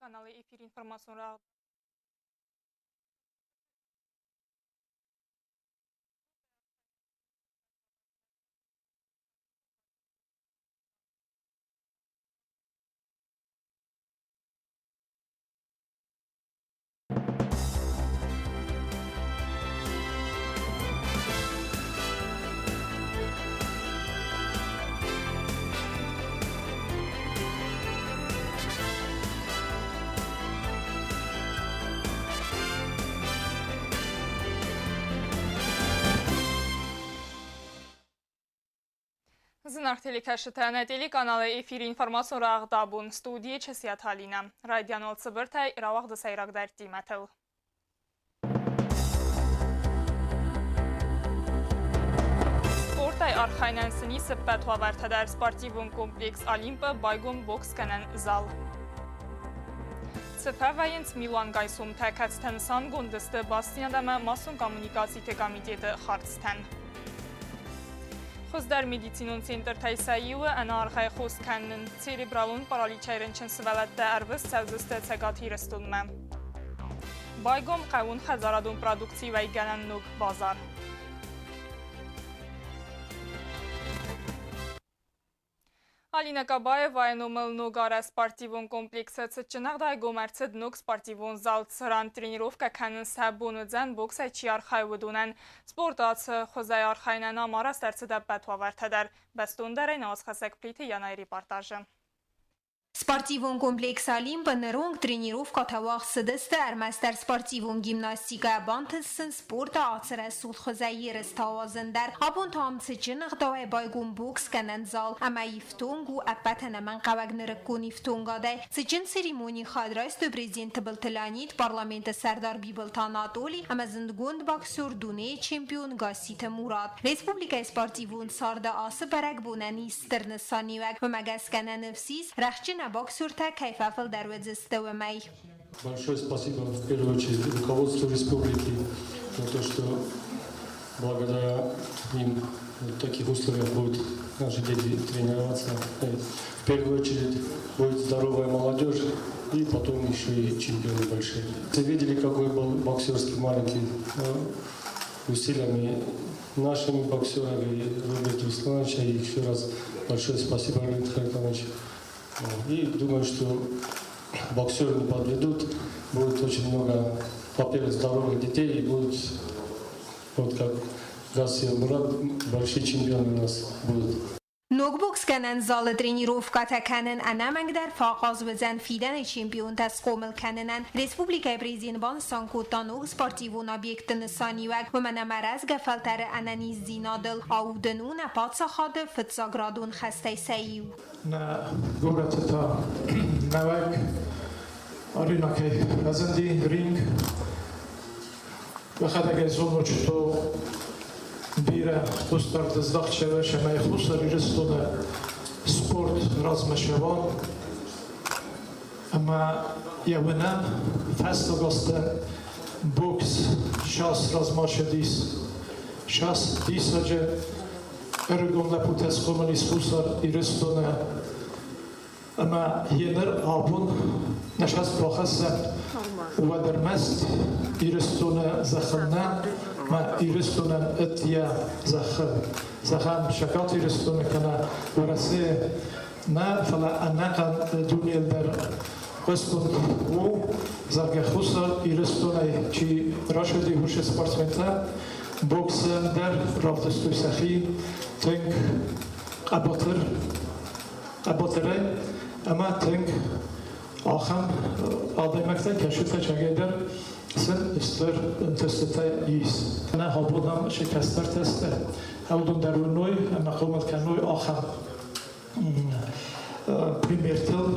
Каналы эфир информацион рагъд. Зынаргъ телекӕсджытӕ, нӕ телеканалы эфиры информацион рагъд абон студийы Чысиаты Алинӕ. Райдиан уал цыбыртӕй рауагъды сӕйрагдӕр темӕтыл. Спортӕй архайынӕн сын ис ӕппӕт уавӕртӕ дӕр. Спортивон комплекс «Олимп» байгом боксгӕнӕн зал. Цы фӕвӕййынц милуангай сумтӕ, кӕцытӕ нысангонд сты бастдзинад ӕмӕ массон коммуникациты комитеты хӕрдзтӕн. Хуыздӕр медицинон центртӕй сӕ иуы ӕнӕаргъӕй хос кӕнын церебралон параличӕй рынчын сывӕллӕттӕ ӕрвыст цӕудзысты Цӕгат Ирыстонмӕ. Байгом хъӕуон хӕдзарадон продукци уӕйгӕнӕн ног базар. Алина Кабаевайы номыл ногарӕзт спортивон комплексы цытджын ӕгъдауӕй гом ӕрцыд ног спортивон зал, цыран тренировкӕ кӕнын сӕ бон уыдзӕн боксӕй чи архайы, уыдонӕн. Спорты ацы хуызӕй архайынӕн ам арӕзт ӕрцыд ӕппӕт уавӕртӕ дӕр. Бӕстондӕрӕй науӕдзхӕссӕг Плиты Янайы репортажы. Спортивон комплекс «Олимп» ныронг тренировкӕтӕ уагъд цыдысты ӕрмӕстдӕр спортивон гимнастикӕ, бантыст сын спорты ацы рӕсугъд хуызӕй ерыстӕ ауадзын дӕр. Абон та ам цытджын ӕгъдауӕй байгом боксгӕнӕн зал ӕмӕ ифтонг у ӕппӕт ӕнӕмӕнгхъӕуӕг нырыккон ифтонгадӕй. Цытджын церемонийы хайад райстой президент Тыбылты Леонид, парламенты сӕрдар Бибылты Анатоли ӕмӕ зындгонд боксер, дунейы чемпион Гасситы Мурат. Республикӕйы спортивон царды ацы бӕрӕгбонӕн ис стыр нысаниуӕг. Уымӕ гӕсгӕ нӕ ныфс ис, рӕхджы нӕ боксертӕ кӕй фӕфылдӕр уыдзысты, уымӕй. Большое спасибо в первую очередь руководству республики за то, что благодаря им в таких условиях будут наши дети тренироваться. В первую очередь будет здоровая молодежь и потом еще и чемпионы большие. Все видели, какой был боксерский маленький усилиями нашими боксерами Роберта Руслановича. И еще раз большое спасибо, Роберт Харитонович. И думаю, что боксеры не подведут. Будет очень много, во-первых, здоровых детей и будут, вот как Гасси Мурат, большие чемпионы у нас будут. Ног боксгӕнӕн залы тренировкӕтӕ кӕнын ӕнӕмӕнгдӕр фӕахъаз уыдзӕн фидӕны чемпионтӕ схъомыл кӕнынӕн. Республикӕйы президент банысан кодта ног спортивон объектты нысаниуӕг, уымӕн ӕмӕ рӕзгӕ фӕлтӕры ӕнӕниздзинадыл аудын у нӕ паддзахады фыццаградон хӕстӕй сӕ иу. Нӕ горӕты та нӕуӕг аренӕ кӕй фӕзынди, ринг. Йӕхӕдӕг ӕй зоны, что бирӕ хъусдард здӕхт цӕуы, цӕмӕй Хуссар Ирыстоны спорт размӕ цӕуа. Ӕмӕ йӕ уынӕм, фӕстаг азты бокс час размӕ цыдис, час диссаджы ӕрыгон лӕппутӕ схъомыл ис Хуссар Ирыстоны. Ӕмӕ йе ныр абон нӕ цӕст бахӕссӕм, уӕд ӕрмӕст Ирыстоны зӕххыл нӕ, ма Ирыстонӕн ӕддейӕ зӕххыл, зӕгъӕм, Цӕгат Ирыстоны кӕнӕ Уӕрӕсейы нӕ, фӕлӕ ӕнӕхъӕн дунейыл дӕр хъуыстгонд у, зӕгъгӕ, Хуссар Ирыстонӕй чи рацыди, уыцы спортсментӕ боксы дӕр равдыстой сӕхи тынг хъӕбатыр Хъӕбатырӕй ӕмӕ тынг ахӕм адӕймӕгтӕ кӕсытӕ чагӕйдӕр сын стыр ӕнтыстытӕ ис. Нӕ абон ам сӕ кӕстӕртӕ сты, уыдон дӕр уыной ӕмӕ хъомыл кӕной ахӕм примертыл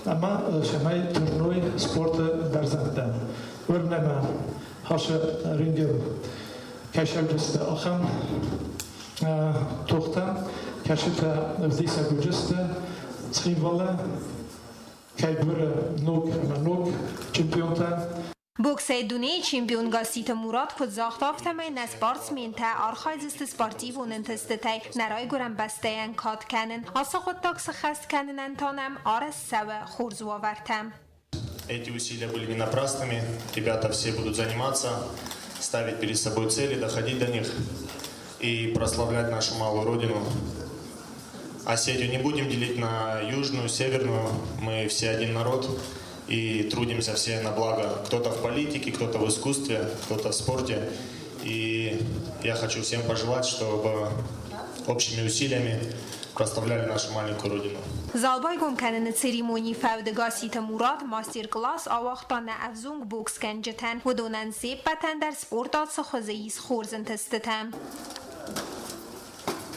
ӕмӕ цӕмӕй тырной спорты бӕрзӕндтӕм. Уырны мӕ, ацы рингыл кӕсӕгджысты ахӕм тохтӕ, кӕцытӕ ӕвдисӕг уыдысты Цхинвалы кӕй гуыры ног ӕмӕ ног чемпионтӕ. Боксӕй дунейы чемпион Гасситы Мурат куыд загъта, афтӕмӕй нӕ спортсментӕ архайдзысты спортивон ӕнтыстытӕй нӕ райгуырӕн бӕстӕйӕн кад кӕнын. Ацы хъуыддаг сыххӕст кӕнынӕн та нӕм арӕзт цӕуы хорз уавӕртӕ. эти усилия были не напрасными. Ребята все будут заниматься, ставить перед собой цели, доходить до них и прославлять нашу малую родину. Осетию не будем делить на южную, северную. Мы все один народ и трудимся все на благо. Кто-то в политике, кто-то в искусстве, кто-то в спорте. И я хочу всем пожелать, чтобы общими усилиями прославляли нашу маленькую родину. Зал байгом кӕныны церемонийы фӕуды Гасситы Мурат мастер-класс ауагъта нӕ ӕвзонг боксгӕнджытӕн. Уыдонӕн се ппӕтӕн дӕр спорты ацы хуызы ис хорз ӕнтыстытӕ.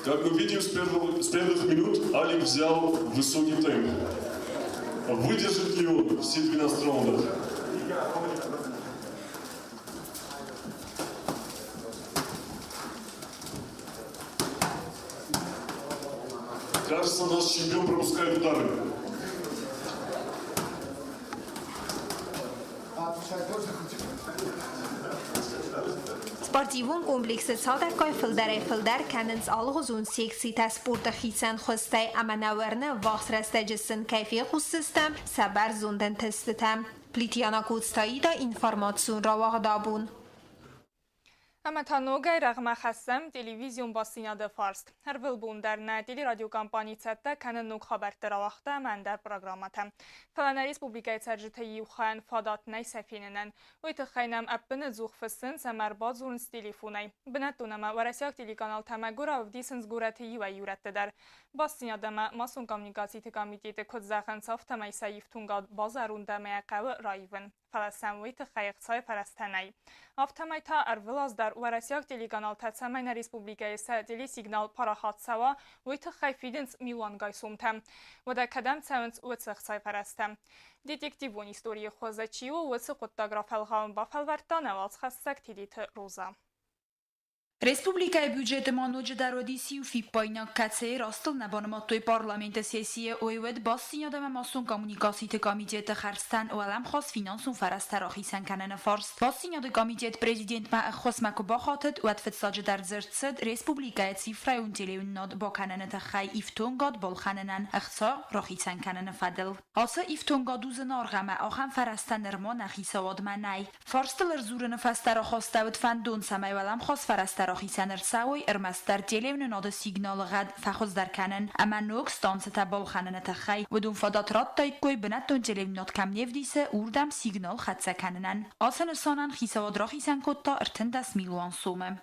Как мы видим, с первых минут Алик взял высокий темп. Выдержит ли он все 12 раундов? Кажется, наш чемпион пропускает удары. Спортивон комплексы цалдӕргай фылдӕрӕй-фылдӕр кӕнынц алыгъуызон секцитӕ спорты хицӕн хуызтӕй ӕмӕ нӕ уырны, ӕввахс рӕстӕджы сын кӕй фехъусдзыстӕм сӕ бӕрзонд ӕнтыстытӕ. Плиты Яна Коцтаида, информацион рауагъд Абон. Ӕмӕ та ногӕй рӕгъмӕ хӕссӕм телевизион бастдзинады фарст. Ӕрвылбон дӕр нӕ телерадиокомпани цӕттӕ кӕны ног хабӕртты рауагъдтӕ ӕмӕ ӕндӕр программӕтӕ. Фӕлӕ нӕ республикӕйы цӕрджытӕй иу хайӕн фадат нӕй сӕ фенынӕн. Уый тыххӕй нӕм ӕппынӕдзух фыссынц ӕмӕ ӕрбадзурынц телефонӕй. Бынӕттон ӕмӕ уӕрӕсейаг телеканалтӕ мӕгуырау ӕвдисынц горӕты иуӕй-иу рӕтты дӕр. Бастдзинад ӕмӕ массон коммуникациты комитеты куыд зӕгъынц, афтӕмӕй сӕ ифтонгад базӕронд ӕмӕ йӕ хъӕуы раивын. Фӕлӕ сӕм уый тыххӕй ӕхцайы фӕрӕзтӕ нӕй. Афтӕмӕй та ӕрвылаз дӕр уӕрӕсейаг телеканалтӕ цӕмӕй нӕ республикӕйы сӕ телесигнал парахат цӕуа, уый тыххӕй фидынц милуангай сомтӕ. Уӕдӕ кӕдӕм цӕуынц уыцы ӕхцайы фӕрӕзтӕ? Детективон историйы хуызы чи у, уыцы хъуыддаг рафӕлгъауын бафӕлвӕрдта нӕ уацхӕссӕг Тедеты Роза. Республикӕйы бюджеты ма ноджыдӕр уыдис иу фиппаинаг, кӕцыйы растыл нӕ банымадтой парламенты сессийы, уый уыд бастдзинад ӕмӕ массон коммуникациты комитеты хӕрдзтӕн уӕлӕмхас финансон фӕрӕзтӕ рахицӕн кӕныны фарст. Бастдзинады комитет президентмӕ ӕххуысмӕ куы бахатыд, уӕд фыццаджыдӕр дзырд цыд республикӕйы цифрӕйон телеуынынад бакӕныны тыххӕй ифтонгад балхӕнынӕн ӕхца рахицӕн кӕныны фӕдыл. Ацы ифтонгад у зынаргъ ӕмӕ ахӕм фӕрӕзтӕ нырма нӕ хицауадмӕ нӕй. Фарстыл ӕрдзурыны фӕстӕ рахастӕуыд фӕндон, цӕмӕй уӕлӕмхас фӕрӕзтӕ рахицӕн ӕрцӕуой ӕрмӕстдӕр телеуынынады сигналы гъӕд фӕхуыздӕр кӕнын ӕмӕ ног станцӕтӕ балхӕныны тыххӕй. Уыдон фадат радтаиккой, бынӕттон телеуынынад кӕм не вдисы, уырдӕм сигнал хӕццӕ кӕнынӕн. Ацы нысанӕн хицауад рахицӕн кодта 13 милуан сомы.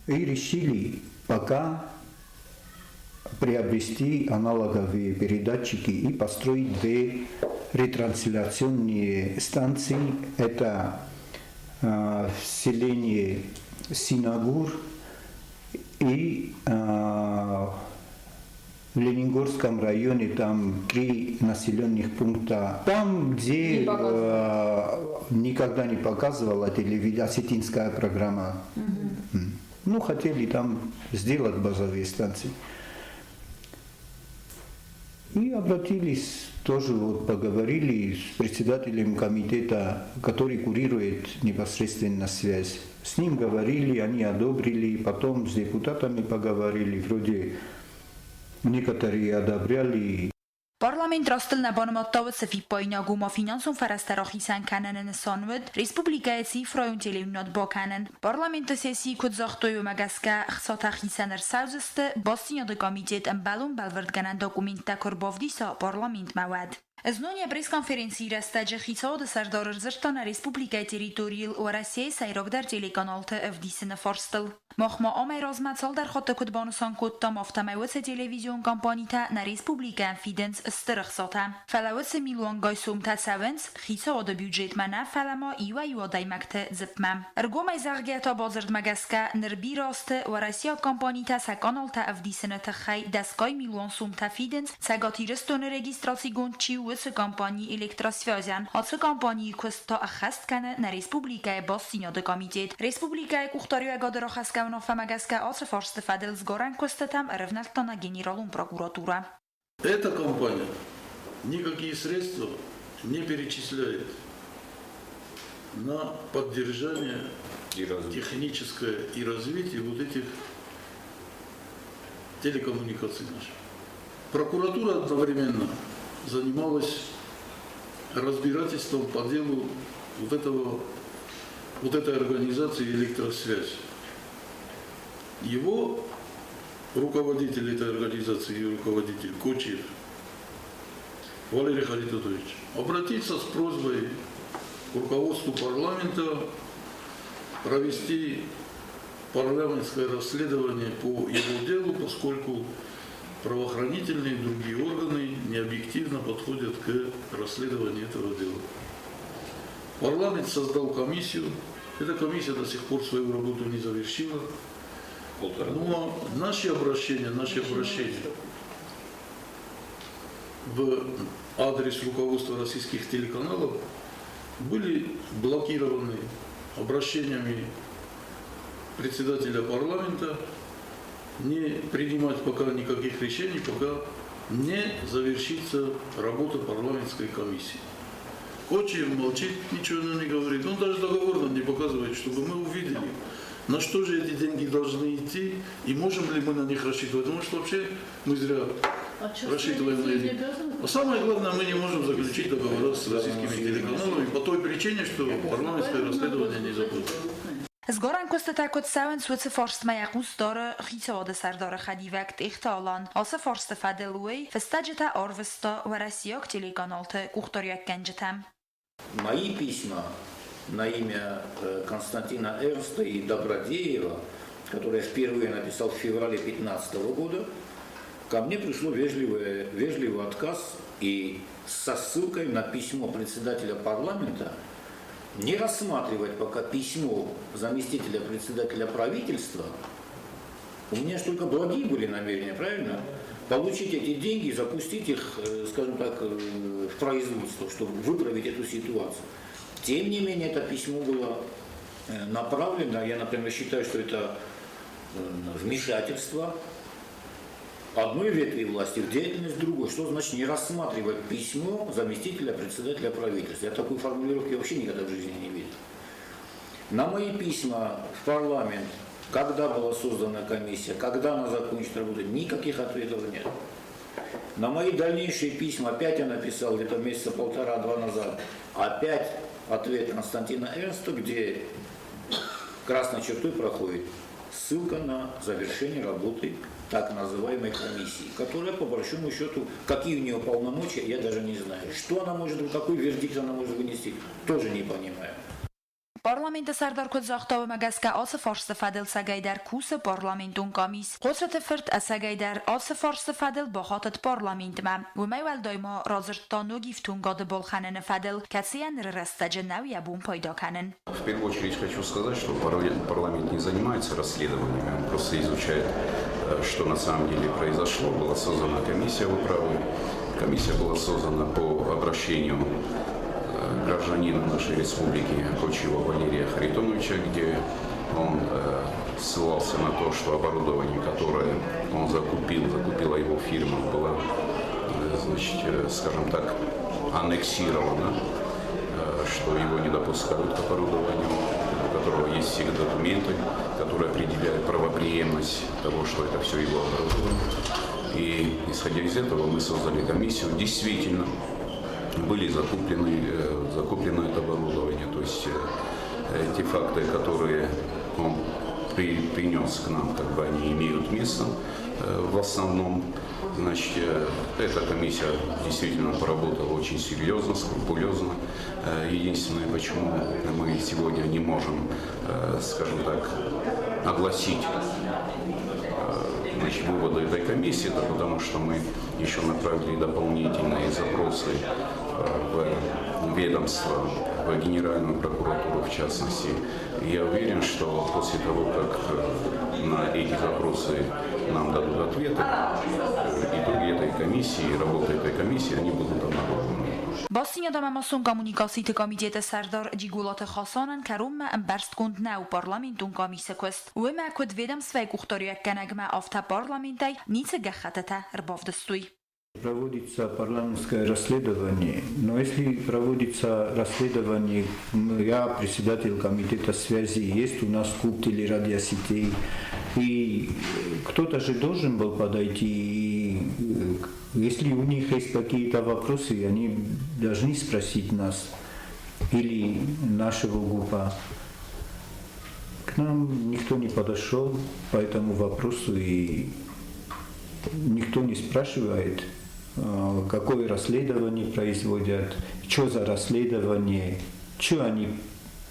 И решили пока приобрести аналоговые передатчики и построить две ретрансляционные станции. Это в селении Синагур и в Ленингорском районе, там 3 населенных пункта. Там, где никогда не показывала телевидение, осетинская программа. Ну, хотели там сделать базовые станции. И обратились, тоже поговорили с председателем комитета, который курирует непосредственно связь. С ним говорили, они одобрили, потом с депутатами поговорили, вроде некоторые одобряли. Парламент растыл нӕ банымадта уыцы фиппаинаг, ома финансон фӕрӕзтӕ рахицӕн кӕныны нысан уыд республикӕйы цифрӕйон телеуынынад бакӕнын. Парламенты сессийы куыд загътой, уымӕ гӕсгӕ ӕхцатӕ хицӕн ӕрцӕудзысты, бастдзинады комитет ӕмбӕлон бӕлвырдгӕнӕн документтӕ куы ӕрбавдиса парламентмӕ, уӕд. Знон йӕ пресс-конференцийы рӕстӕджы хицауады сӕрдар ӕрдзырдта нӕ республикӕйы территорийыл Уӕрӕсейы сӕйрагдӕр телеканалты ӕвдисыны фарстыл. Мах ма амӕй размӕ цалдӕр хатты куыд банысан кодтам, афтӕмӕй уыцы телевизион компанитӕ нӕ республикӕйӕн фидынц стыр ӕхцатӕ. Фӕлӕ уыцы милуангай сомтӕ цӕуынц хицауады бюджетмӕ нӕ, фӕлӕ ма иуӕй-иу адӕймӕгты дзыпмӕ. Ӕргомӕй зӕгъгӕ та бадзырдмӕ гӕсгӕ ныр бирӕ азты уӕрӕсейаг компанитӕ сӕ каналтӕ ӕвдисыны тыххӕй дӕсгай милуан сомтӕ фидынц Цӕгат Ирыстоны регистрацигонд чи у, уыцы компани Электросвязь-ӕн. Ацы компанийы куыст та ӕххӕст кӕны нӕ республикӕйы бастдзинады комитет. Республикӕйы къухдариуӕгады рахӕсгӕ уынаффӕмӕ гӕсгӕ ацы фарсты фӕдыл сгарӕн куыстытӕм ӕрӕвнӕлдта нӕ генералон прокуратурӕ. Эта компания никакие средства не перечисляет на поддержание техническое и развитие вот этих телекоммуникаций наших. Прокуратура одновременно занималась разбирательством по делу вот, этого, вот этой организации «Электросвязь». Его руководитель этой организации, ее руководитель Кочиев Валерий Харитонович, обратиться с просьбой к руководству парламента провести парламентское расследование по его делу, поскольку правоохранительные и другие органы необъективно подходят к расследованию этого дела. Парламент создал комиссию. Эта комиссия до сих пор свою работу не завершила. Но наши обращения в адрес руководства российских телеканалов были блокированы обращениями председателя парламента не принимать пока никаких решений, пока не завершится работа парламентской комиссии. Кочиев молчит, ничего нам не говорит. Он даже договор нам не показывает, чтобы мы увидели, на что же эти деньги должны идти и можем ли мы на них рассчитывать. Потому что вообще мы зря рассчитываем на эти. А самое главное, мы не можем заключить договора с российскими телеканалами по той причине, что парламентское расследование не закончено. Сгарӕн куыстытӕ куыд цӕуынц, уыцы фарстмӕ йӕ хъус дары хицауады сӕрдары хӕдивӕг Тъехты Алан. Ацы фарсты фӕдыл уый фыстӕджытӕ арвыста уӕрӕсейаг телеканалты къухдариуӕггӕнджытӕм. Мои письма на имя Константина Эрнста и Добродеева, которые я впервые написал в феврале 2015 года, ко мне пришло вежливый отказ и со ссылкой на письмо председателя парламента не рассматривать пока письмо заместителя председателя правительства. У меня же только благие были намерения, правильно? Получить эти деньги и запустить их, скажем так, в производство, чтобы выправить эту ситуацию. Тем не менее, это письмо было направлено. Я, например, считаю, что это вмешательство одной ветви власти в деятельность другой. Что значит не рассматривать письмо заместителя председателя правительства? Я такой формулировки вообще никогда в жизни не видел. На мои письма в парламент, когда была создана комиссия, когда она закончит работать, никаких ответов нет. На мои дальнейшие письма, опять я написал где-то месяца полтора-два назад, опять ответ Константина Эрнста, где красной чертой проходит ссылка на завершение работы так называемой комиссии, которая, по большому счету, какие у нее полномочия, я даже не знаю. Что она может, какой вердикт она может вынести, тоже не понимаю. Парламенты сӕрдар куыд загъта, уымӕ гӕсгӕ ацы фарсты фӕдыл цӕгӕйдӕр кусы парламентон къамис. Хъоцыты фырт ӕцӕгӕйдӕр ацы фарсты фӕдыл бахатыд парламентмӕ. Уымӕй уӕлдай ма радзырдта ног ифтонгады балхӕныны фӕдыл, кӕцыйӕн ныры рӕстӕджы нӕу йӕ бон пайда кӕнын. В первую очередь хочу сказать, что парламент не занимается расследованиями, он просто изучает, что на самом деле произошло. Была создана комиссия, вы правы. Комиссия была создана по обращению гражданина нашей республики Кочиева Валерия Харитоновича, где он ссылался на то, что оборудование, которое он закупил, закупила его фирма, было, значит, скажем так, аннексировано, что его не допускают к оборудованию, у которого есть все документы, которые определяют правопреемность того, что это все его оборудование. И исходя из этого мы создали комиссию. Действительно, были закуплено это оборудование, то есть те факты, которые он принес к нам, как бы они имеют место в основном. Значит, эта комиссия действительно поработала очень серьезно, скрупулезно. Единственное, почему мы сегодня не можем, скажем так, огласить, значит, выводы этой комиссии, это потому что мы еще направили дополнительные запросы в ведомство, в Генеральную прокуратуру в частности. И я уверен, что после того, как на эти запросы нам дадут ответы, итоги этой комиссии, работы этой комиссии, они будут обнародованы. Бастдзинад ӕмӕ массон коммуникациты комитеты сӕрдар Джиголаты Хасанӕн кӕронмӕ ӕмбӕрстгонд нӕу парламентон къамисы куыст. Уымӕ куыд ведомствӕйы къухдариуӕггӕнӕгмӕ, афтӕ парламентӕй ницы гӕххӕттытӕ ӕрбавдыстой. Проводится парламентское расследование, но если проводится расследование, я председатель комитета связи, есть у нас клуб телерадиосетей, и кто-то же должен был подойти и Если у них есть какие-то вопросы, они должны спросить нас или нашего ГУПа. К нам никто не подошел по этому вопросу, и никто не спрашивает, какое расследование производят, что за расследование, что они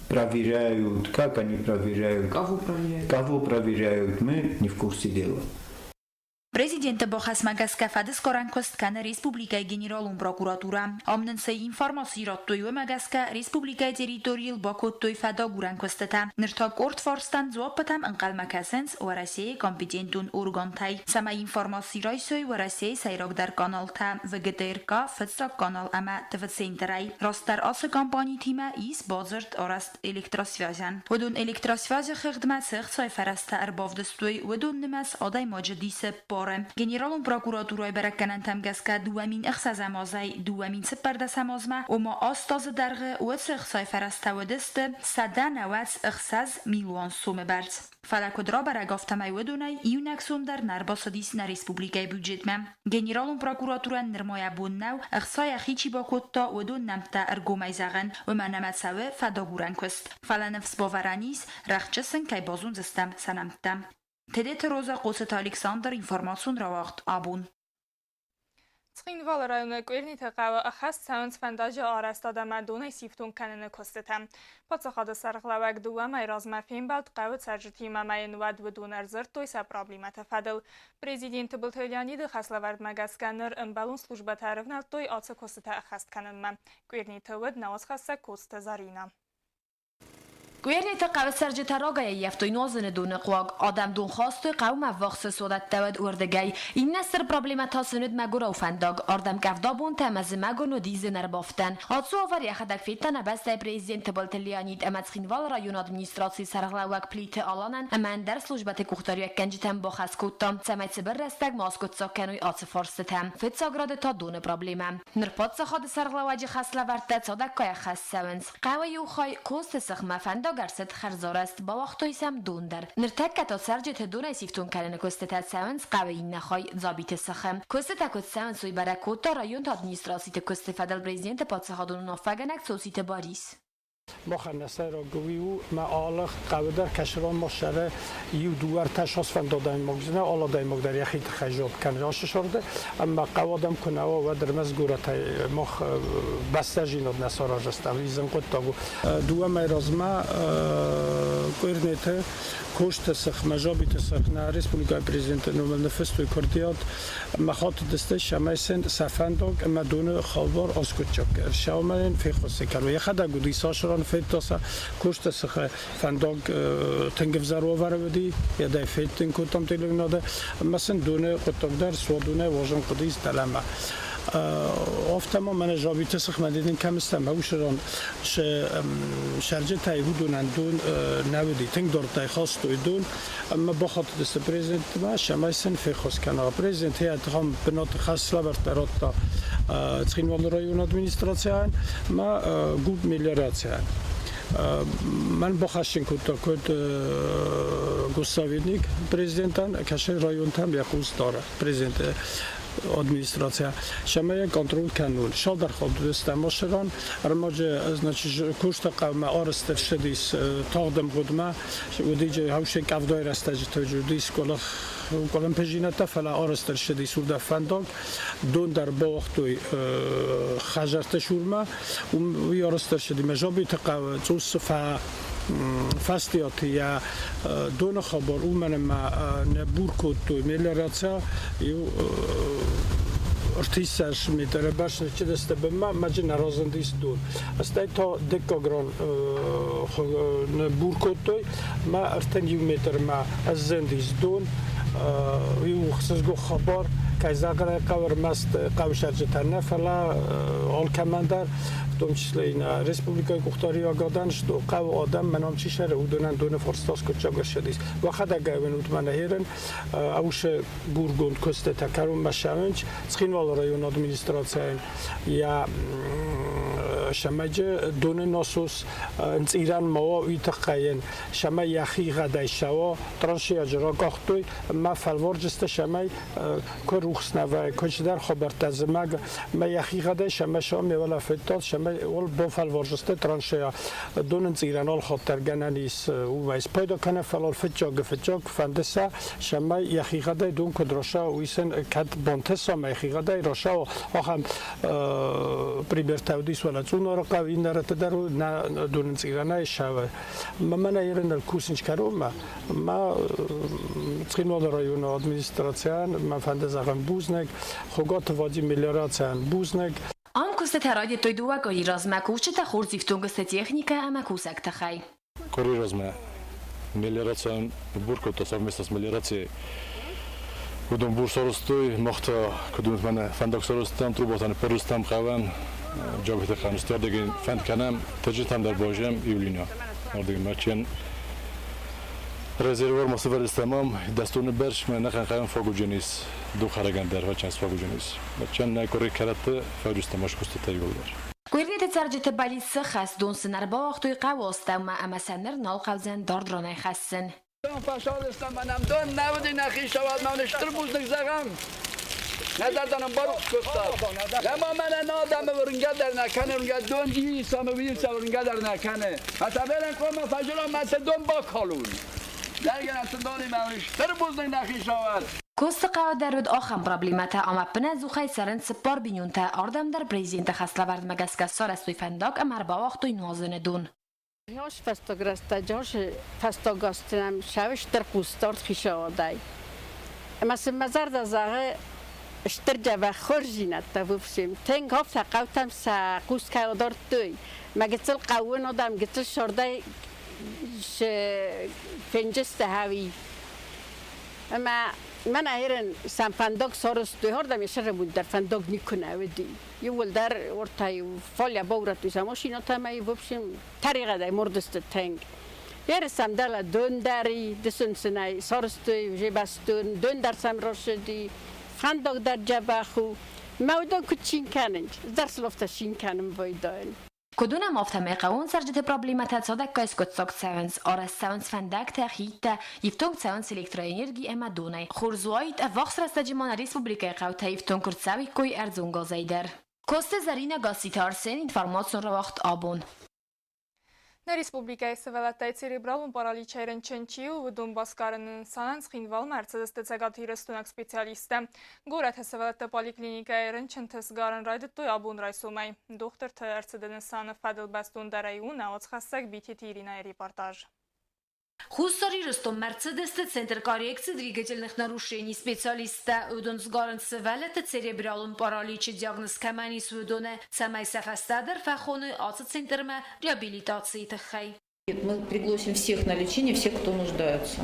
проверяют, как они проверяют. Кого проверяют? Кого проверяют, мы не в курсе дела. Президенты бахӕсмӕ гӕсгӕ фӕдысгарӕн куыст кӕны республикӕйы генералон прокуратурӕ. Ам нын цы информаци радтой, уымӕ гӕсгӕ республикӕйы территорийыл бакодтой фӕдагурӕн куыстытӕ. Ныр та къорд фарстӕн дзуаппытӕм ӕнхъӕлмӕ кӕсынц Уӕрӕсейы компетентон органтӕй, цӕмӕй информаци райсой Уӕрӕсейы сӕйрагдӕр каналтӕ ВГТРК, Фыццаг канал ӕмӕ ТВ-центрӕй. Растдӕр ацы компанитимӕ ис бадзырд арӕзт электросвязӕн. Уыдон электросвязы хыгъдмӕ цы ӕхцайы фӕрӕзтӕ ӕрбавдыстой, уыдон нымӕц адӕймаджы дисы ппары. Генералон прокуратурӕйы бӕрӕггӕнӕнтӕм гӕсгӕ 2006 азӕй 2014 азмӕ, ома 8 азы дӕргъы, уыцы ӕхцайы фӕрӕзтӕ уыдысты 196 милуан сомы бӕрц. Фӕлӕ куыд рабӕрӕг, афтӕмӕй уыдонӕй иунӕг сом дӕр нӕ ӕрбацыдис нӕ республикӕйы бюджетмӕ. Генералон прокуратурӕн нырма йӕ бон нӕу, ӕхца йӕхи чи бакодта, уыдон нӕмттӕ ӕргомӕй зӕгъын, уымӕн ӕмӕ цӕуы фӕдагурӕн куыст. Фӕлӕ ныфс бавӕрӕн ис, рӕхджы сын кӕй базондзыстӕм сӕ нӕмттӕ. Тедеты Роза, Хъоцыты Александр, информацион рауагъд «Абон». Цхинвалы районы Къуерниты хъӕуы ӕххӕст цӕуынц фӕндаджы арӕзтад ӕмӕ донӕй сифтонг кӕныны куыстытӕ. Паддзахады сӕргълӕууӕг 2 мӕйы размӕ фембӕлд хъӕуы цӕрджытимӕ ӕмӕ йын уӕд уыдон ӕрдзырдтой сӕ проблемӕты фӕдыл. Президент Тыбылты Леониды хӕслӕвӕрдмӕ гӕсгӕ ныр ӕмбӕлон службӕтӕ ӕрывнӕлдтой ацы куыстытӕ ӕххӕст кӕнынмӕ. Къуерниты уыд нӕ уацхӕссӕг Коцты Заринӕ. Къуерниты хъӕуы цӕрджытӕ рагӕй ӕййӕфтой нуазыны доны хъуаг. Адӕм дон хастой хъӕумӕ ӕввахс цы суадӕттӕ уыд, уырдыгӕй. Иннӕ стыр проблемӕ та сын уыд мӕгуырау фӕндаг. Ардӕм къӕвдабонтӕ ӕмӕ зымӕгон уыди зын ӕрбафтӕн. Ацы уавӕр йӕхӕдӕг федта нӕ бӕстӕйы президент Тыбылты Леонид ӕмӕ Цхинвалы районы администрацийы сӕргълӕууӕг Плиты Аланӕн ӕмӕ ӕндӕр службӕты къухдариуӕггӕнджытӕн бахӕс кодта, цӕмӕй цыбыр рӕстӕгмӕ аскъуыддзаг кӕной ацы фарстытӕ. Фыццаг рады та доны проблемӕ. Ныр паддзахады сӕргълӕууӕджы хӕслӕвӕрдтӕ цадӕггай ӕххӕст цӕуынц. Хъӕуы иу хай Косты сыхмӕ фӕндаг ӕрцыд хӕрзарӕзт, бауагътой сӕм дон дӕр. Ныртӕккӕ та цӕрджыты донӕй сифтонг кӕныны куыстытӕ цӕуынц хъӕуы иннӕ хай Дзабиты сыхы. Куыстытӕ куыд цӕуынц, уый бӕрӕг кодта районты администрациты куысты фӕдыл президенты паддзахадон уынаффӕгӕнӕг Цоциты Барис. Махӕн нӕ сӕйраг уый у, мӕ алы хъӕуы дӕр кӕсырон массӕры иу, дыууӕ, ӕртӕ сосфӕнд адӕймаг уыдзынӕ, алы адӕймаг дӕр йӕхи тыххӕй дзуапп кӕны ацы сӕрды. Ӕмӕ хъӕуы адӕм куы нӕ уа, уӕд ӕрмӕст горӕтӕй мах бӕстӕзинад нӕ сараздзыстӕм, уый зын хъуыддаг у. 2 мӕй размӕ Къуырнеты Косты сыхмӕ, Жабиты сых нӕ республикӕйы президенты номыл ныффыстой куырдиат ӕмӕ хатыдысты, цӕмӕй сын сӕ фӕндаг ӕмӕ доны хабар аскъуыддзаг сӕумӕйӕн феххуыс кӕной. Йӕхӕдӕг уыди цас ран федта сӕ Косты сыхы фӕндаг тынг ӕвзӕр уавӕры уыди, йӕдӕй федтын кодтам телеуынады ӕмӕ сын доны хъуыддаг дӕр суадонӕй уазын хъуыдис дӕлӕмӕ. Афтӕ ма мӕнӕ Жабиты сыхмӕ дидин кӕм стӕм, ӕвзӕрон сӕрджытӕй уыдонӕн дон нӕ уыди, тынг дардӕй хастой дон ӕмӕ бахатыдысты президентмӕ, цӕмӕй сын феххуыс кӕна. Президент йӕ тыхӕн бынаты хӕс лӕвӕрдта радта Цхинвалы районы администрацийӕн ӕмӕ ГУП мелиорацийӕн. Мӕн бахӕссын кодта куыд госсоветник президентӕн, кӕсы районтӕм йӕ хъус дары президент администрация. Цӕмӕй контроль кӕнун. Цалдӕр хатт машинан, ӕрмӕджы, значит, куысты хъӕумӕ арӕзт ӕрцыдис тагъд ӕмгъуыдмӕ. Уыди хӕусе къӕвдайы рӕстӕджыты уыдис къуылымпыдзинӕдтӕ, фӕлӕ арӕзт ӕрцыдис уырдӕм фӕндаг. Дон дӕр бауагътой хӕдзӕртты цурмӕ. Уый арӕзт ӕрцыди Мӕзабиты хъӕуы цъус фӕстиаты йӕ доны хабар, уымӕн ӕмӕ нӕ бур кодтой мелиорация иу 30 метры бӕрц ныччыдысты бынмӕ, мӕджы нӕ разындис дон. Стӕй та дыккаг ран бур кодтой, мӕ 31 метрмӕ ӕззындис дон. Иу ӕхсызгон хабар, кӕй зӕгъын ӕй хъӕуы, ӕрмӕст хъӕусӕрджытӕ нӕ, фӕлӕ алкӕмӕн дӕр, в том числе и на республикӕйы къухдариуӕгадӕн, что хъӕуы адӕм, мӕнӕн чи сӕры, уыдонӕн доны фарста скъуыддзаг ӕрцыдис. Уӕхӕдӕг ӕвӕнут мӕнӕ херын, аусы бургонд куыстытӕ кӕронмӕ ссӕуынц Цхинвалы районы администрацийӕн йӕ. Цӕмӕй доны насос ӕнцъирӕн ма уа, уый тыххӕй цӕмӕй йӕхигъӕдӕй цӕуа, траншеяджы ракъахтой ӕмӕ фӕлварджысты, цӕмӕй куы рухс нӕ вӕййы, куы чидӕр хабӕрттӕ зымӕг ӕмӕ йӕхигъӕдӕй цӕмӕй сӕ ме федтат, цӕмӕй уал бафӕлварджысты траншея доны ӕнцъирӕн алхатт дӕр гӕнӕн ис уымӕй спайда кӕна, фӕлӕ фыццаг фыццаг фӕнды сӕ, цӕмӕй йӕхигъӕдӕй дон куыд раса, уый сын кӕд бантыса ӕмӕ йӕхигъӕдӕй раса, ахӕм примертӕ уыдис уӕлӕ Цъунары хъӕу, иннӕ рӕтты дӕр нӕ донынцъирӕнӕй ссӕуы. Мӕнӕ ерын кусынч кӕронмӕ, ма Цхинвалы районы администрацийӕн мӕ фӕнды зӕгъын бузныг, Хуыгаты Вадим мелиорацийӕн бузныг. Ам куыстытӕ райдыдтой дыууӕ къуыри размӕ кусджытӕ хорз ифтонг сты техникӕ ӕмӕ кусӕг тыхӕй. Къуыри размӕ мелиорацийӕн бур кодта совместно с мелиорацией. Уыдон бур сарӕзтой, мах та, куыд уынут, мӕнӕ фӕндаг сарӕзтам, трубатӕ ныппӕрстам хъӕуӕн, Джабиты Хӕмыцты ардыгӕй фӕнд кӕнӕм, Тӕджытӕм дӕр баззайӕм июлина. Ардыгӕй мӕчен резервуар ма сывӕрдыстӕм ам, дӕстоны бӕрц мӕ нӕхъӕн хъӕуӕн фагуджын ис, духарӕгӕн дӕр фӕчӕн сфагуджын ис. Мӕчен нӕ къуыри кӕрӕтты фӕуджыстӕм ӕскуыстытӕ иууылдӕр. Куырдиаты цӕрджыты бӕллицы хӕс дон сын ӕрбауагътой хъӕуы астӕумӕ ӕмӕ сӕ ныр нал хъӕудзӕн дард ранӕй хӕссын. Фӕсалыстӕм ӕнӕм дон нӕ уыди нӕ хицауадмӕ стыр бузныг зӕгъӕм. Нӕ дӕр барухс кодта. Ӕмӕ мӕнӕ нӕ адӕмы уырнгӕ дӕр нӕ кӕны, уырнгӕ дон исамы, уилса уырнгӕ дӕр нӕ кӕны. Фӕтӕберӕн коммӕ фӕзылон мӕ цы дон бакалун. Дӕргӕнӕ цы донимӕ стыр бузныг нӕ хицауад. Косты хъӕуы дӕр уыд ахӕм проблемӕтӕ ӕмӕ ӕппынӕдзухӕй цӕрынц цыппар бинонтӕ. Ардӕм дӕр президенты хӕслӕвӕрдмӕ гӕсгӕ сарӕзтой фӕндаг ӕмӕ ӕрбауагътой нуазыны дон. Хорз фӕстаг рӕстӕджы, хорз фӕстаг азты нӕм сӕвыстыр хъусдард хицауадӕй. Ӕмӕ сын мӕ зӕрдӕ зӕгъы стыр дзӕбӕх хорздзинӕдтӕ вовсе. Тынг афтӕ хъӕутӕм сӕ хъус кӕй адардтой. Мӕ гыццыл хъӕууон адӕм гыццыл сӕрдӕй фенджызты хауи. Ӕмӕ мӕн айрын сӕм фӕндаг сарӕзтой, ардӕм йӕ сӕрабуд дӕр фӕндаг никуы нӕ уыди. Иууылдӕр ортӕй фалӕ баурӕдтой сӕ машинӕтӕ ӕмӕ в общем тӕригъӕдӕй мурдысты тынг. Ерысӕм дӕлӕ дон дӕр и, дысон сын ӕй сарӕзтой, уже бӕстон, дон дӕр сӕм рацыди, фӕндаг дӕр дзӕбӕх у. Мӕ уыдон куыд цин кӕнынц, дӕр сыл афтӕ цин кӕнын байдайын. Куыд уынӕм, афтӕмӕй хъӕууон цӕрджыты проблемӕтӕ цадӕггай скъуыддзаг цӕуынц, арӕзт цӕуынц фӕндӕгтӕ, хидтӕ, ифтонг цӕуынц электроэнерги ӕмӕ донӕй. Хорз уаид, ӕввахс рӕстӕджы ма нӕ республикӕйы хъӕутӕ ифтонг куы рцӕуиккой ӕрдзон газӕй дӕр. Косты Зӕринӕ Гасситы Арсен информацион рауагъд абон. Нӕ республикӕйы сывӕллӕттӕй церебралон параличӕй рынчын чи у, уыдон басгарыны нысанӕн Цхинвалмӕ ӕрцыдысты цӕгатирыстойнаг специалисттӕ. Горӕты сывӕллӕтты поликлиникӕйы рынчынты сгарын райдыдтой абон райсомӕй. Дохтырты ӕрцыды нысаны фӕдыл бӕстондӕрӕй у нӕ уацхӕссӕг Битеты Иринӕйы репортаж. Хуссар Ирыстон Мерседесты Центр коррекции двигательных нарушений специалисттӕ уыдон сгарынц сывӕллӕтты церебралон параличы диагноз кӕмӕн ис, уыдоны, цӕмӕй сӕ фӕстӕдӕр фӕхоной ацы центрмӕ реабилитацийы тыххӕй. Мы пригласим всех на лечение, всех, кто нуждается.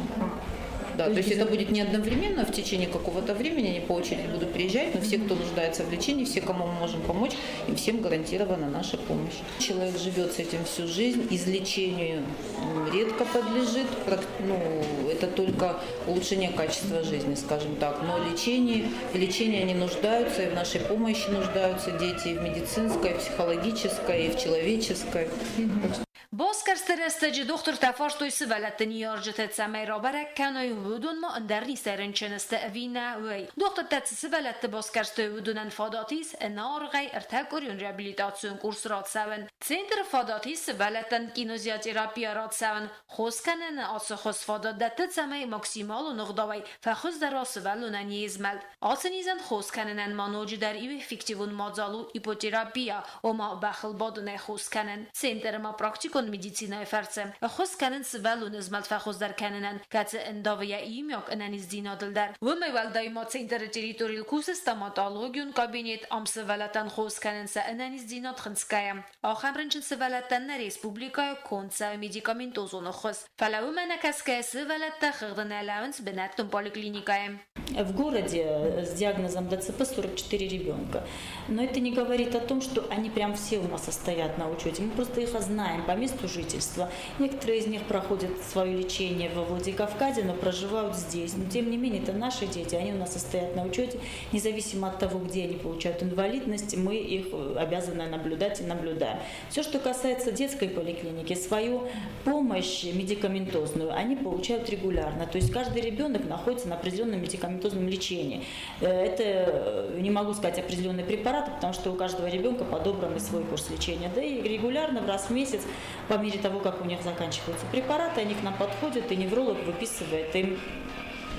Да, то есть это будет не одновременно, в течение какого-то времени, они по очереди будут приезжать, но все, кто нуждается в лечении, все, кому мы можем помочь, им всем гарантирована наша помощь. Человек живет с этим всю жизнь, излечению редко подлежит, ну, это только улучшение качества жизни, скажем так. Но лечение, в лечении они нуждаются, и в нашей помощи нуждаются дети, и в медицинской, и в психологической, и в человеческой. Басгӕрсты рӕстӕджы дохтыртӕ фарстой сывӕллӕтты ныййарджыты, цӕмӕй рабӕрӕг кӕной, уыдон ма ӕндӕр низтӕй рынчын сты ӕви нӕ, уый. Дохтыртӕ цы сывӕллӕтты басгӕрстой, уыдонӕн фадат ис ӕнӕаргъӕй ӕртӕкъуырион реабилитацион курс рацӕуын. Центры фадат ис сывӕллӕттӕн кинозиотерапия рацӕуын. Хос кӕныны ацы хуыз фадат дӕтты, цӕмӕй максималон ӕгъдауӕй фӕхуыздӕр уа сывӕллонӕн йе змӕлд. Ацы низӕн хос кӕнынӕн ма ноджыдӕр иу эффективон мадзал у ипотерапия, ома бӕхыл бадынӕй хос кӕнын. Центры ма практикон медицинӕйы фӕрцы ӕххуыс кӕнынц сывӕллоны змӕлд фӕхуыздӕр кӕнынӕн, кӕцы ӕндавы йӕ иумиаг ӕнӕниздзинадыл дӕр. Уымӕй уӕлдай ма центры территорийыл кусы стоматологион кабинет, ам сывӕллӕттӕн хос кӕнынц сӕ ӕнӕниздзинад хынцгӕйӕ. Ахӕм рынчын сывӕллӕттӕн нӕ республикӕйы конд цӕуы медикаментозон ӕххуыс. Фӕлӕ уымӕ нӕ кӕсгӕйӕ сывӕллӕттӕ хыгъды нӕ лӕууынц бынӕттон поликлиникӕйы. В городе с диагнозом ДЦП 44 ребенка. Но это не говорит о том, что они прям все у нас состоят на учете. Мы просто их знаем по месту жительства. Некоторые из них проходят свое лечение во Владикавказе, но проживают здесь. Но тем не менее, это наши дети, они у нас состоят на учете. Независимо от того, где они получают инвалидность, мы их обязаны наблюдать и наблюдаем. Все, что касается детской поликлиники, свою помощь медикаментозную они получают регулярно. То есть каждый ребенок находится на определенном медикаментозном лечении. Это, не могу сказать определенные препараты, потому что у каждого ребенка подобранный свой курс лечения. Да и регулярно, в раз в месяц, по мере того, как у них заканчиваются препараты, они к нам подходят, и невролог выписывает им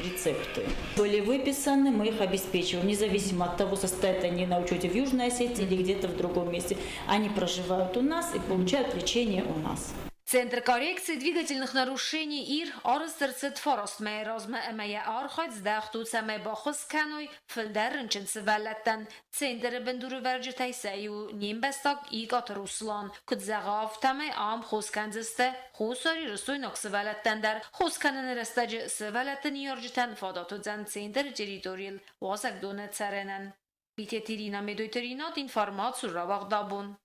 рецепты. Были выписаны, мы их обеспечиваем, независимо от того, состоят они на учете в Южной Осетии или где-то в другом месте. Они проживают у нас и получают лечение у нас. Центр коррекции двигательных нарушений ИР арӕзт ӕрцыд фараст мӕйы размӕ ӕмӕ йӕ архайд здӕхт у, цӕмӕй баххуыс кӕной фылдӕр рынчын сывӕллӕттӕн. Центры бындурӕвӕрджытӕй сӕ иу не мбӕстаг Икъаты Руслан куыд зӕгъы, афтӕмӕй ам хос кӕндзысты хуссарирыстойнаг сывӕллӕттӕн дӕр. Хос кӕныны рӕстӕджы сывӕллӕтты ныййарджытӕн фадат уыдзӕн центры территорийыл уазӕгдоны цӕрынӕн. Битеты Ирина, Медойты Ринат, информаци рауагъдабон.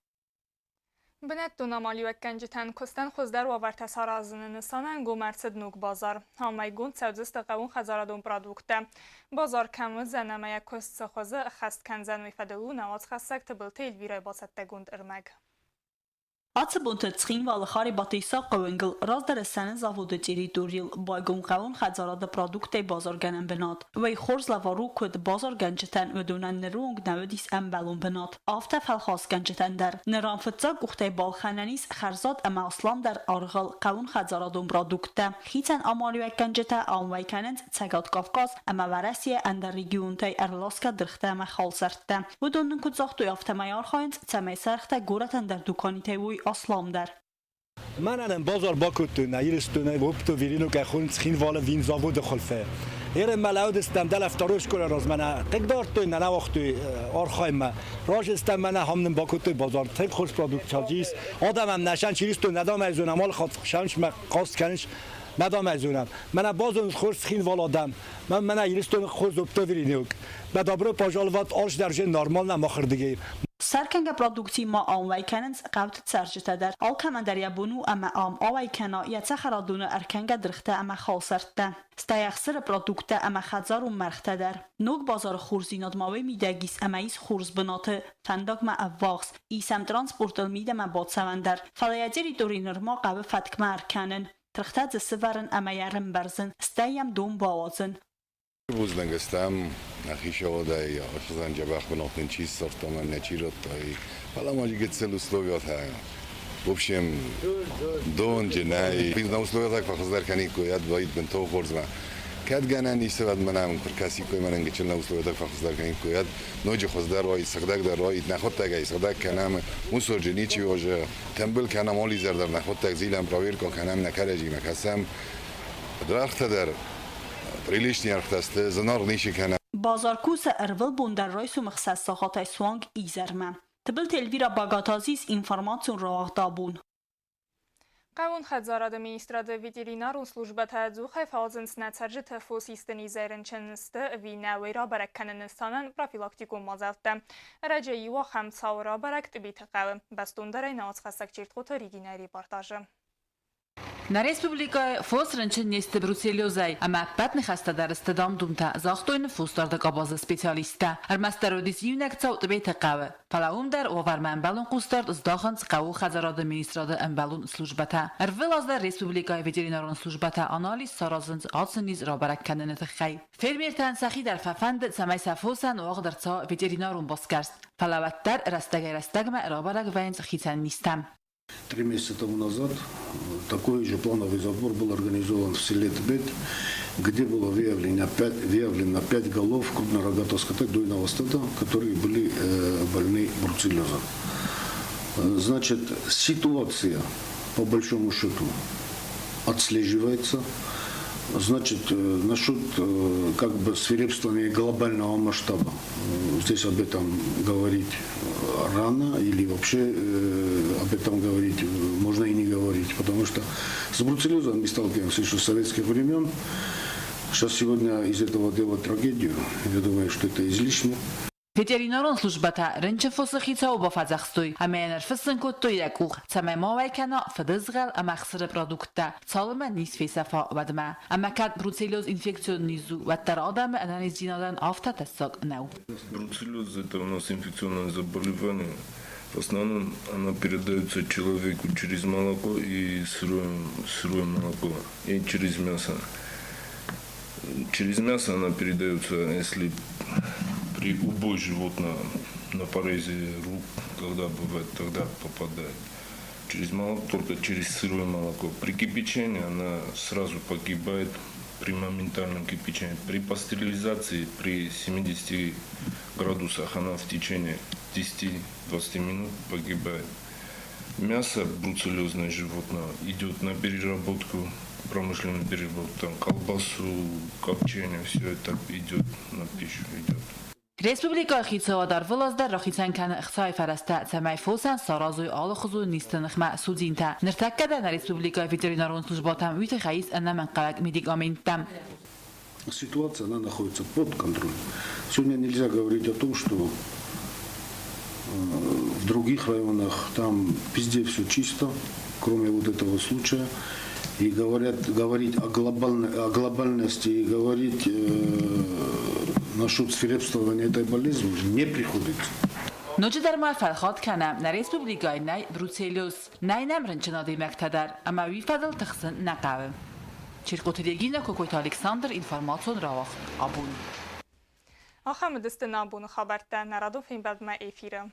Бынӕттон амалиуӕггӕнджытӕн куыстӕн хуыздӕр уавӕртӕ саразыны нысанӕн гом ӕрцыд ног базар. Ам уӕйгонд цӕудзысты хъӕууонхӕдзарадон продукттӕ. Базар кӕм уыдзӕн ӕмӕ йӕ куыст цы хуызы ӕххӕст кӕндзӕн, уый фӕдыл у нӕ уацхӕссӕг Тыбылты Эльвирӕйы бацӕттӕгонд ӕрмӕг. Ацы бонты Цхинвалы Харебаты Исахъы уынгыл раздӕры сӕны заводы территорийыл байгом хъӕууон хӕдзарады продукттӕй базаргӕнӕн бынат. Уый хорз лӕвар у куыд базаргӕнджытӕн, уыдонӕн ныры онг нӕ уыдис ӕмбӕлон бынат, афтӕ фӕлхасгӕнджытӕн дӕр. Ныр ам фыццаг къухтӕй балхӕнӕн ис хӕрзад ӕмӕ асламдӕр аргъыл хъӕууонхӕдзарадон продукттӕ. Хицӕн амалиуӕггӕнджытӕ ам уӕй кӕнынц Цӕгат Кавказ ӕмӕ Уӕрӕсейы ӕндӕр регионтӕй ӕрласгӕ дыргътӕ ӕмӕ халсӕрттӕ. Уыдон нын куыд загътой, афтӕмӕй архайынц, цӕмӕй сӕргътӕ горӕтӕн дӕр дуканитӕй уой асламдӕр. Мӕнӕн базар бакодтой нӕ Ирыстонӕй оптовиринок ӕххонынц Цхинвалы винзаводы хуылфы. Ерын мӕ лӕудыстӕм дӕлӕ второй школы размӕ нӕ хъыгдардтой, нӕ нӕ уагътой архайынмӕ. Разыстӕм мӕнӕ хам нын бакодтой базар, тынг хорз продукт ис. Адӕмӕн нӕ сӕн чиристон нӕ дамӕй зонӕм, алы хатт сӕнчмӕ хъаст кӕнынц, нӕ дамӕй зонӕм. Мӕнӕ базонынц хорз Цхинвал адӕм, мӕнӕ Ирыстоны хорз оптовиринок. Мӕ добро пожаловать арс дӕр же нормально махырдыгӕй. Сӕркӕнгӕ продукци ма ам уӕй кӕнынц хъӕуты цӕрджытӕ дӕр. Алкӕмӕн дӕр йӕ бон у ӕмӕ ам ауӕй кӕна йӕ цӕхӕрадоны ӕркӕнгӕ дыргътӕ ӕмӕ халсӕрттӕ, стӕй ӕхсыры продукттӕ ӕмӕ хӕдзарон мӕргътӕ дӕр. Ног базары хорздзинад ма уый мидӕг ис ӕмӕ ис хорз бынаты, фӕндагмӕ ӕввахс, ис ӕм транспортыл мидӕмӕ бацӕуӕн дӕр, фӕлӕ йӕ территори нырма хъӕуы фӕткмӕ ӕркӕнын, тыргътӕ дзы сывӕрын ӕмӕ йӕ ӕрӕмбӕрзын, стӕй йӕм дон бауадзын. Бузныг стӕм нӕ хицауадӕй, ахсӕн дзӕбӕх бынат нын чи ссардта ӕмӕ нӕ чи радта, фӕлӕ ма гыццыл условиятӕ. В общем, донджынӕй на условиятӕ фӕхуыздӕр кӕниккой, ӕд баид бынтон хорзмӕ. Кӕд гӕнӕн ис, уӕд мӕнӕ куы ркӕсиккой, мӕнӕн гыццыл нӕ условиятӕ фӕхуыздӕр кӕниккой, уӕд ноджы хуыздӕр уаид, сыгъдӕгдӕр уаид, нӕхуӕдтӕг ӕй сыгъдӕг кӕнӕм, мусорджы ничи уӕзы, тымбыл кӕнӕм алы изӕр дӕр нӕхуӕдтӕг зилӕм, проверка кӕнӕм, нӕ кӕрӕдзимӕ кӕсӕм. Дыргътӕ дӕр приличный ӕргътӕ сты, зынаргъ ничи кӕны. Базар кусы ӕрвылбон дӕр райсомы ӕхсӕз сахатӕй суанг изӕрмӕ. Тыбылты Эльвира Багатазис информацион рауагъд абон. Хъӕууон хӕдзарады министрады ветеринарон службӕтӕ ӕдзухӕй фӕуадзынц нӕ цӕрджыты фосисты низӕй рынчын сты ӕви нӕ, уый рабӕрӕг кӕныны нысанӕн профилактикон мадзӕлттӕ. Ӕрӕджы иу ахӕм цау рабӕрӕг Тъбеты хъӕуы. Бӕстондӕрӕй науӕдзхӕссӕг Чертхъоты Регинӕйы репортажы. Нӕ республикӕйы фос рынчын не сты бруцеллезӕй ӕмӕ ӕппӕт ныхӕстӕ дӕр сты дам-думтӕ, загътой ныффосдарды къабазы специалисттӕ. Ӕрмӕстдӕр уыдис иунӕг цау Тъбеты хъӕуы. Фӕлӕ уым дӕр уавӕрмӕ ӕмбӕлон хъусдард здахынц хъӕуы хӕдзарады министрады ӕмбӕлон службӕтӕ. Ӕрвылаз дӕр республикӕйы ветеринарон службӕтӕ анализ саразынц ацы низ рабӕрӕг кӕныны тыххӕй. Фермертӕн сӕхи дӕр фӕфӕнды, цӕмӕй сӕ фосӕн уагъд ӕрцӕуа ветеринарон басгӕрст. Фӕлӕ уӕддӕр рӕстӕгӕй-рӕстӕгмӕ рабӕрӕг вӕййынц хицӕн низтӕ. 3 месяца тому назад такой же плановый забор был организован в селе Тбет, где было выявлено 5 голов крупнорогатого скота дойного стада, которые были больны бруцеллезом. Значит, ситуация, по большому счету, отслеживается. Значит, насчет как бы свирепствования глобального масштаба, здесь об этом говорить рано или вообще об этом говорить можно и не говорить, потому что с бруцеллезом мы сталкиваемся еще с советских времен. Сейчас сегодня из этого делать трагедию, я думаю, что это излишне. Ветеринарон службӕтӕ рынчын фосы хицауы бафӕдзӕхстой ӕмӕ йын ӕрфыссын кодтой йӕ къух, цӕмӕй ма уӕй кӕна фыдызгъӕл ӕмӕ ӕхсыры продукттӕ, цалынмӕ низ фесӕфа, уӕдмӕ. Ӕмӕ кӕд бруцеллез инфекцион низ у, уӕддӕр адӕмы ӕнӕниздзинадӕн афтӕ тӕссаг нӕу. Бруцеллез – это у нас инфекционное заболевание. В основном она передается человеку через молоко и сырое молоко, и через мясо. Через мясо она передается, если при убое животного на порезе рук, когда бывает, тогда попадает. Через молоко, только через сырое молоко. При кипячении она сразу погибает при моментальном кипячении. При пастеризации при 70 градусах она в течение 10-20 минут погибает. Мясо бруцеллезное животного идет на переработку, промышленную переработку, там колбасу, копчение, все это идет на пищу, идет. Республикӕйы хицауад ӕрвылаз дӕр рахицӕн кӕны ӕхцайы фӕрӕзтӕ, цӕмӕй фосӕн саразой алыхуызон низты ныхмӕ судзинтӕ. Ныртӕккӕ дӕр нӕ республикӕйы ветеринарон службӕтӕм уый тыххӕй ис ӕнӕмӕнгхъӕуӕг медикаменттӕ. Ситуация, она находится под контролем. Сегодня нельзя говорить о том, что в других районах там везде все чисто, кроме вот этого случая. И говорить о глобальности и говорить насчет свирепствования этой болезни не приходится. Ноджыдӕр ма фӕлхат кӕнӕм, нӕ республикӕйы нӕй бруцеллез, нӕй нӕм рынчын адӕймӕгтӕ дӕр, ӕмӕ уый фӕдыл тыхсын нӕ хъӕуы. Черкъоты Регинӕ, Кокойты Александр, информацион рауагъд «Абон». Ахӕм уыдысты нӕ абоны хабӕрттӕ. Нӕ радон фембӕлдмӕ эфиры.